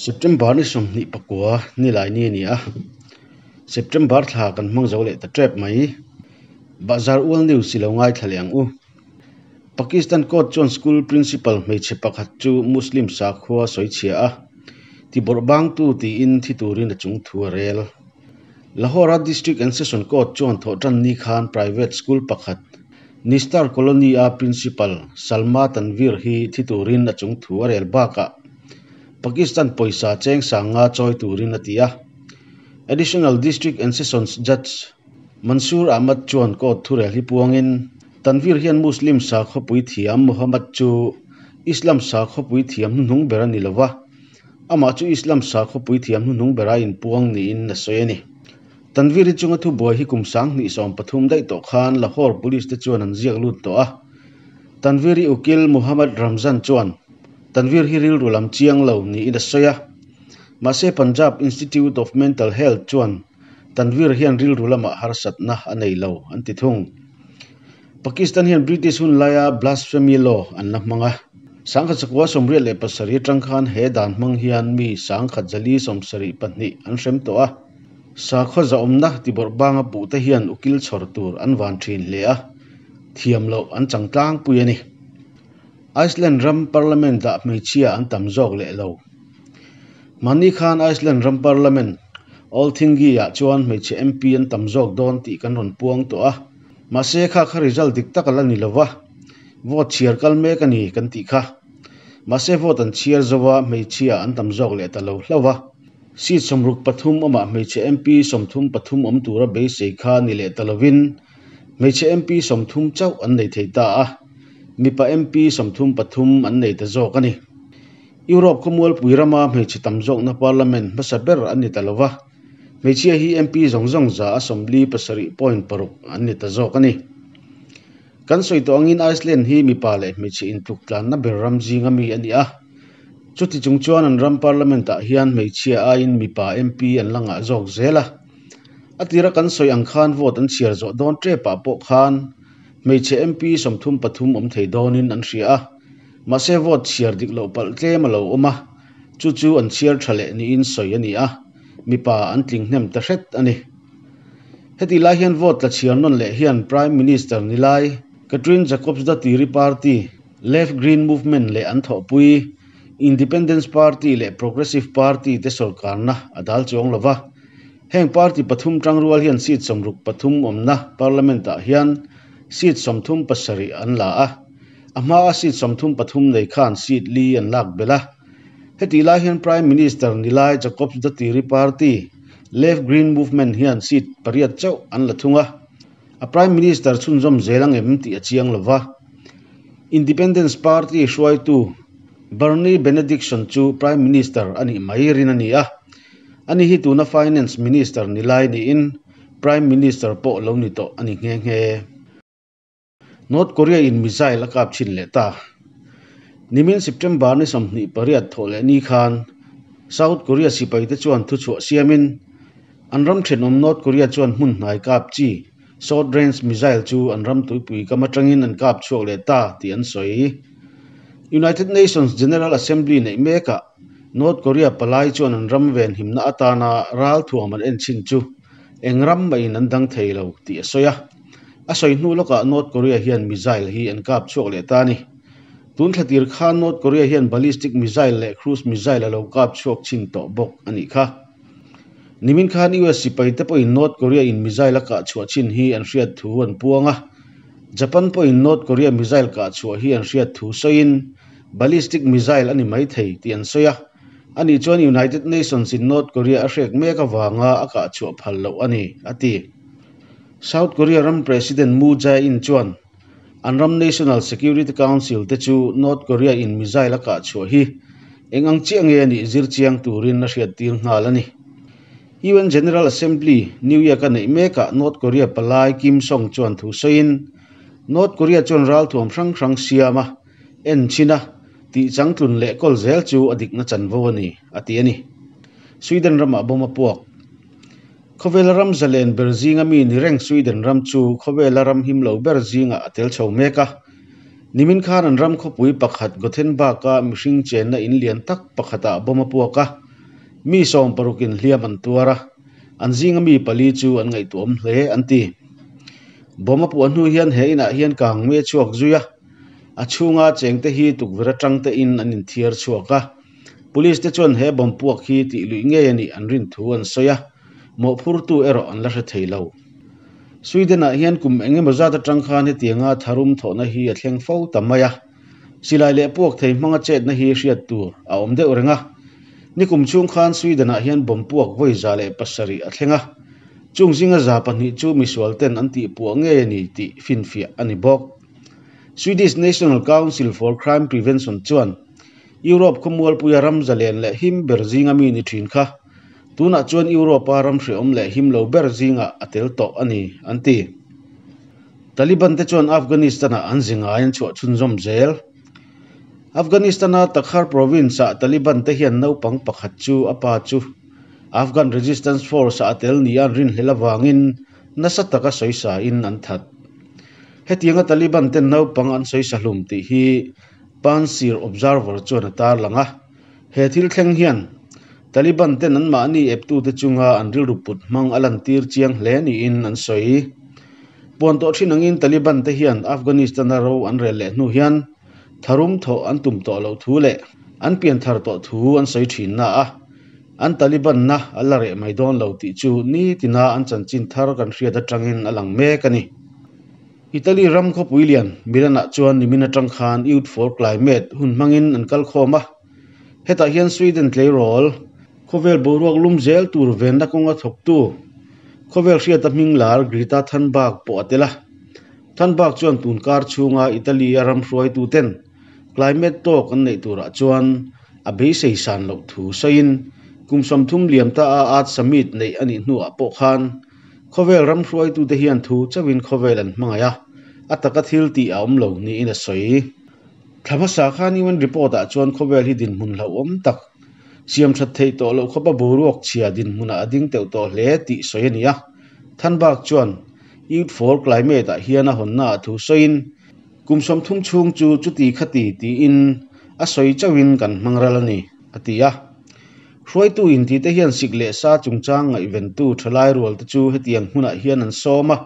September ni 29 nilai ni a ni a, September thla kan hmang zo leh ta tep mai. Bahzar Ual News i lo ngaithla leh ang u. Pakistan court chuan school principal hmeichhe pakhat chu Muslim sakhua sawi chhia a, tibawrh bangtu tiin thi turin a chung thu a rel. Lahore-a District and Session Court chuan thawhtan ni khan private school pakhat Nistar Colony-a principal Salma Tanveer hi thi turin a chung thu a rel bakah Pakistan pawisa cheng sanga chawi turin a ti a. Additional District and Sessions Judge Mansoor Ahmad chuan court thurel hi puangin Tanveer hian Muslim sakhawpui thiam Muhammad chu Islam sakhawpui thiam hnuhnung ber a ni lova, amah chu Islam sakhawpui thiam hnuhnung bera inpuang niin a sawi a ni. Tanveer hi chunga thubuai hi kum 2013 daih tawh khan Lahore Police te chuan an ziak lut tawh a. Tanveer hi ukil Muhammad Ramzan chuan Tanveer hi rilru lam chiang lo niin a sawi a. Mahse Punjab Institute of Mental Health chuan Tanveer hian rilru lamah harsatna a nei lo an ti thung. Pakistan hian British hun laia blasphemy law an la hmang a. 1987 atang khan he dan hmang hian mi 1172 an hrem tawh a. Sakhaw zahawmna tibawrh banga puhte hian ukil chhawr tur an van thin hle a, thiam loh an chang tlangpui a ni. Iceland ram parliament ah hmeichhia an tam zawk leh lo. Mahni khan Iceland ram parliament Althingi ah chuan hmeichhe MP an tam zawk dawn tih kan rawn puang tawh a. Mahse kha kha result dik tak a la ni lova, vote chhiar kal mek a ni kan tih kha. Mahse vote an chhiar zo a, hmeichhia an tam zawk leh ta lo hlauh a. Seat 63 awmah hmeichhe MP 33 awm tura beisei kha ni leh ta lovin hmeichhe MP 30 chauh an nei thei ta a, mipa MP 33 an nei ta zawk a ni. Europe khawmualpui rama hmeichhe tam zawkna parliament hmasa ber an ni ta lova, hmeichhia hi MP zawng zawng za a 47.6 an ni ta zawk a ni. Kan sawi tawh angin Iceland hi mipa leh hmeichhe intluk tlanna ber ram zinga mi a ni a. Chuti chung chuan an ram parliament ah hian hmeichhia aiin mipa MP an la ngah zawk zel a. A tira kan sawi ang khan vote an chhiar zawh dawn tepah pawh khan hmeichhe MP 33 awm thei dawnin an hria a. Mahse vote chhiar dik loh palh tlem a lo awm a, chu chu an chhiar tha leh niin sawi a ni a, mipa an tling hnem ta hret a ni. Heti lai hian vote tla chhiar nawn leh hian Prime Minister ni lai Katrin Jakobsdóttir party, Left Green Movement leh an thawhpui Independence Party leh Progressive Party te sawrkarna a dal chuang lova. Heng party pathum tangrual hian seat 63 awmna parliament ah hian seat 37 an la a. A hma a seat 33 nei khan seat li an lak bel a. Heti lai hian Prime Minister ni lai Jakobsdóttir party, Left Green Movement hian seat 8 chauh an la thung a. A Prime Minister chhunzawm zel ang em tih a chiang lova. Independence Party hruaitu Bernie Benediction chu Prime Minister a nih mai rin a ni a. Ani hi tuna Finance Minister ni lai niin Prime Minister pawh lo ni tawh a ni nghe nghe. North Korea in missile a kap chin leh ta. Nimin September ni 28 thawh leh ni khan South Korea sipai te chuan thu chhuah siamin an ram thenawm North Korea chuan hmun hnai kap chi short range missile chu an ram tuipui kam atangin an kap chhuak leh ta tih an sawi. United Nations General Assembly neih mekah North Korea palai chuan an ram ven himna atana ral thuam an en chin chu eng ram maiin an dang thei lo tih a sawi a. A sawi hnu lawkah North Korea hian missile hi an kap chhuak leh ta a ni. Tun thlatir khan North Korea hian ballistic missile leh cruise missile a lo kap chhuak chin tawh bawk a nih kha. Nimin khan US sipai te pawhin North Korea in missile a kah chhuah chin hi an hriat thu an puang a. Japan pawhin North Korea missile kah chhuah hi an hriat thu sawiin ballistic missile a ni mai thei tih an sawi a. Ani chuan United Nations in North Korea a hrek mek avanga a kah chhuah phal loh a ni, a ti. South Korea ram President Moon Jae-in chuan an ram National Security Council te chu North Korea in missile a kah chhuah hi eng ang chiah nge a nih zir chiang turin a hriat tir nghal a ni. UN General Assembly, New York a neih mekah North Korea palai Kim Song chuan thu sawiin North Korea chuan ral thuam hrang hrang siam a, en chin a, tih changtlun leh kawl zel chu a dikna chanvo a ni, a ti a ni. Sweden ramah bomb a puak. Khawvela ram zalen ber zinga mi ni reng Sweden ram chu khawvela ram him lo ber zinga a tel chho mek a. Nimin khan an ram khawpui pakhat Gothenburg-a mihring chenna in lian tak pakhatah bomb a puak a. Mi sawmparukin hliam an tuar a, an zinga mi pali chu an ngaihtuahawm hle an ti. Bomb a puah hnu hian he inah hian kang mei a chhuak zui a, a chhunga chengte hi tukverh atang tein an inthiar chhuak a. Police te chuan he bomb puak hi tih luih ngei a nih an rin thu an sawi a, mawhphurtu erawh an la hre thei lo. Sweden-ah hian kum eng emaw zat atang khan hetianga tharum thawhna hi a thleng fo ta mai a. Silai leh puak thei hmanga chetna hi hriat tur a awm deuh reng a. Nikum chhung khan Sweden-ah hian bomb puak vawi 107 a thleng a. Chung zinga 200 chu misual ten an tih puah ngei a ni tih finfiah a ni bawk. Swedish National Council for Crime Prevention chuan Europe khawmualpuia ram zalen leh him ber zinga mi ni thin kha tunah chuan Europe-a ram hrehawm leh him lo ber zingah a tel tawh a ni, an ti. Taliban te chuan Afghanistan-ah an zi ngai an chhuah chhunzawm zel. Afghanistan-a Takhar province-ah Taliban te hian naupang pakhat chu a pa chu Afghan Resistance Force-ah a tel nia an rinhlelh avangin nasa taka sawisa in an that. Hetianga Taliban ten naupang an sawisa hlum tih hi Panjshir Observer chuan a tarlang a. He thil thleng hian Taliban ten anmahni eptute chunga an rilru put hmang a lantir chiang hle niin an sawi. Puan tawh thin angin Taliban te hian Afghanistan-a ro an rel leh hnu hian tharum thawh an tum tawh loh thu leh an pian thar tawh thu an sawi thin na a, an Taliban na a la reh mai dawn lo tih chu nitina an chanchin thar kan hriat atangin a lang mek a ni. Italy ram khawpui lian Milan-ah chuan nimin atang khan Youth for Climate hun hmangin an kal khawm a. Hetah hian Sweden tleirawl, khawvel boruak lum zel tur venna kawnga thawktu, khawvel hriata hming lar Greta Thunberg pawh a tel a. Thunberg chuan tun kar chhunga Italy-a ram hruaituten climate talk an neih turah chuan a beisei san loh thu sawiin kum 30 liam ta a Earth Summit neih a nih hnuah pawh khan Khawvel ram hruaitute hian thu chauhin khawvel an hmangaih a, a taka thil tih a awm lo niin a sawi. Thla hmasa khan UN report-ah chuan khawvel hi dinhmun hlauhawm tak, siam that theih tawh loh khawpa boruak chhia dinhmunah a ding teuh tawh hle tih sawi a ni a. Thunberg chuan Youth for Climate-ah hian a hawnnaah thu sawiin, Kum 30 chhung chu chuti khati tiin a sawi chauhin kan hmang ral a ni, a ti a. Hruaitu intite hian sik leh sa chungchang ngaihventu thalai rualte chu hetiang hmunah hian an sawm a,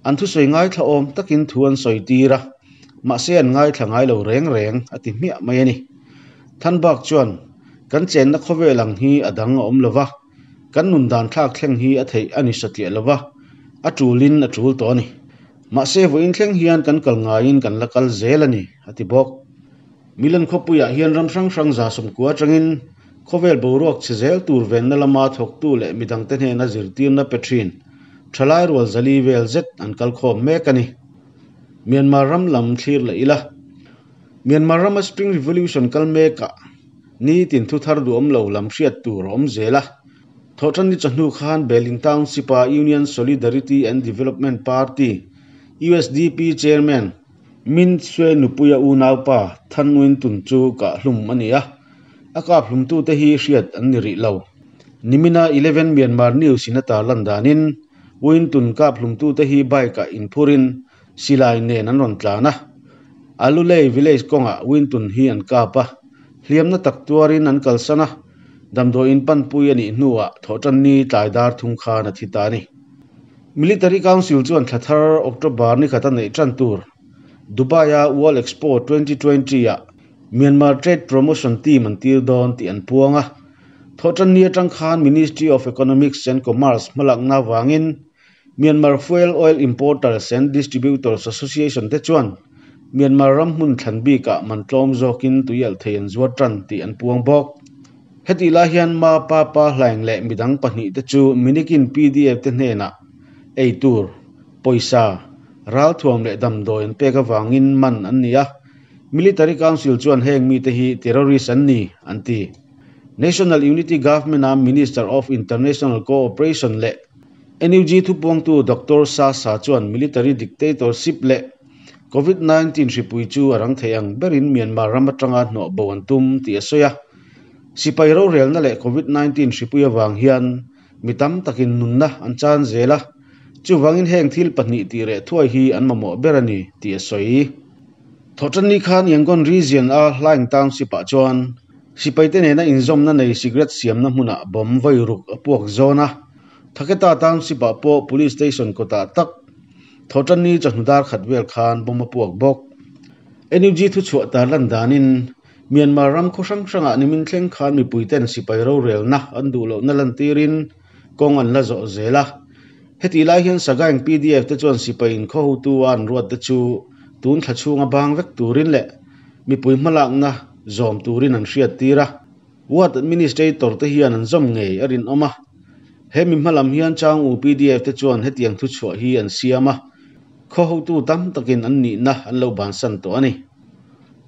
an thusawi ngaithla awm takin thu an sawi tir a, mahse an ngaithla ngai lo reng reng, a ti hmiah mai a ni. Thunberg chuan, Kan chenna khawvel ang hi a dang a awm lo va, kan nun dan thlak thleng hi a theih a ni satliah lo va, a tulin a tul tawh a ni. Mahse vawiin thleng hian kan kal ngaiin kan la kal zel a ni, a ti bawk. Milan khawpuiah hian ram hrang hrang 90 atangin khawvel boruak chhe zel tur venna lama thawktu leh midangte hnena zirtirna pe thin thalai rual 400 vel zet an kal khawm mek a ni. Myanmar ram lam thlir leh ila. Myanmar rama Spring Revolution kal mekah nitin thu thar duhawm lo lam hriat tur a awm zel a. Thawhtanni chawhnu khan Belin Township-a Union Solidarity and Development Party, USDP, Chairman, Min Swe nupuia unaupa Than Win Tun chu kah hlum a ni a, a kap hlumtute hi hriat an ni rih lo. Nimina Eleven Myanmar News in a tarlan danin Win Tun kap hlumtute hi bike-ah inphurin silai nen an rawn tlan a. Alulei village kawngah Win Tun hi an kap a, hliamna tak tuarin an kalsan a, damdawiin panpui a nih hnuah thawhtanni tlai dar thum khan a thi ta a ni. Military Council chuan thla thar October ni khata neih tan tur Dubai-a World Expo 2020-ah Myanmar Trade Promotion Team an tir dawn tih an puang a. Thawhtanni atang khan Ministry of Economics and Commerce hmalakna avangin Myanmar Fuel Oil Importers and Distributors Association te chuan Myanmar ram hmun thlan bikah man tlawm zawkin tui alh thei an zuar tan tih an puang bawk. Hetih lai hian Ma Pa Pa Hlaing leh midang pahnih te chu Minikin PDF te hnenah ei tur, pawisa, ralthuam leh damdawi an pek avangin man an ni a. Military Council chuan heng mite hi terrorist an ni, an ti. National Unity Government-a Minister of International Cooperation leh NUG thupuangtu Doctor Sa Sa chuan military dictatorship leh Covid 19 hripui chu a rang thei ang berin Myanmar ram atanga hnawh bo an tum tih a sawi a. Sipai rorelna leh Covid 19 hripui avang hian mi tam takin nunna an chan zel a, chuvangin heng thil pahnih tih reh thuai hi an mamawh ber a ni tih a sawi. Thawhtanni khan Yangon Region a Hlaing Township ah chuan. Sipaite nena inzawmna nei cigarette siamna hmunah bomb vawi ruk a puak zawn a. Thaketa Township-ah pawh Police Station kawtah tak Thawhtanni chawhnu dar khat vel khan bomb a puak bawk. NUG thuchhuah tarlan danin Myanmar ram khaw hrang hrangah nimin thleng khan mipuiten sipai rorelna an duh lohna lantirin kawng an la zawh zel a. Hetih lai hian Sagaing pdf te chuan sipai inkhaw hotu a an ruat te chu tun thla chhunga bang vek turin leh mipui hmalakna zawm turin an hriat tir a. Ward Administrator te hian an zawm ngei a rinawm a. He mi hmalam hian Chaung U pdf te chuan hetiang thuchhuah hi an siam a, khaw hotu tam takin an nihna an lo bansan tawh a ni.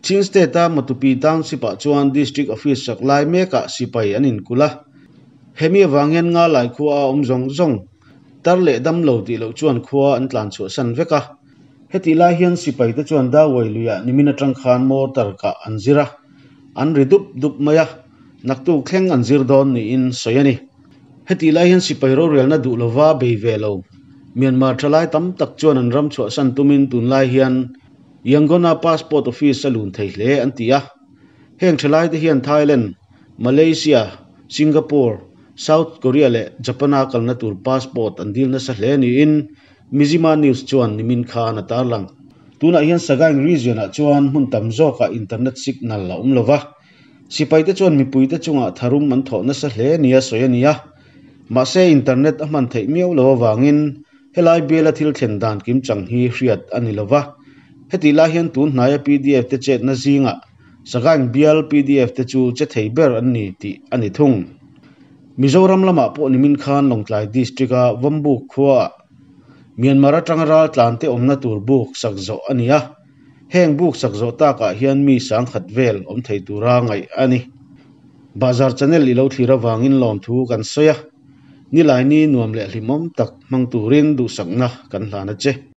Chin State-a Matupi Township-ah chuan District Office sak lai mekah sipai an inkulh a. Hemi avang hian nga lai khua a awm zawng zawng, tar leh dam lo tih loh chuan khua an tlan chhuahsan vek a. Hetih lai hian sipaite chuan Dawei luiah nimin atang khan mortar kah an zir a, an ri dup dup mai a, naktuk thleng an zir dawn niin sawi a ni. Hetih lai hian sipai rorelna duh lova bei ve lo Myanmar thalai tam tak chuan an ram chhuahsan tumin tunlai hian Yangon-a passport office a lun thei hle an ti a. Heng thalaite hian Thailand, Malaysia, Singapore, South Korea leh Japan-a kalna tur passport an dil nasa hle niin Mizzima News chuan nimin khan a tarlang. Tunah hian Sagaing region-ah chuan hmun tam zawkah internet signal a awm lova. Sipaite chuan mipuite chungah tharum an thawh nasa hle nia sawi a ni a. Mahse internet a hman theih miau lo avangin Helai biala thil thlen dan kimchang hi hriat a ni lova, hetih lai hian tun hnaia pdf te chetna zingah Sagaing bial pdf te chu che thei ber an ni tih a ni thung. Mizoram lamah pawh nimin khan Lawngtlai District-a Vawmbuk khuaah Myanmar atanga raltlante awmna tur buk sak zawh a ni a, heng buk sak zawh takah hian mi sangkhat vel awm thei tura ngaih a ni. Bahzar channel i lo thlir avangin lawmthu kan sawi a. Nilaini nuam leh hlimawm tak hmang turin duhsakna kan hlan a che.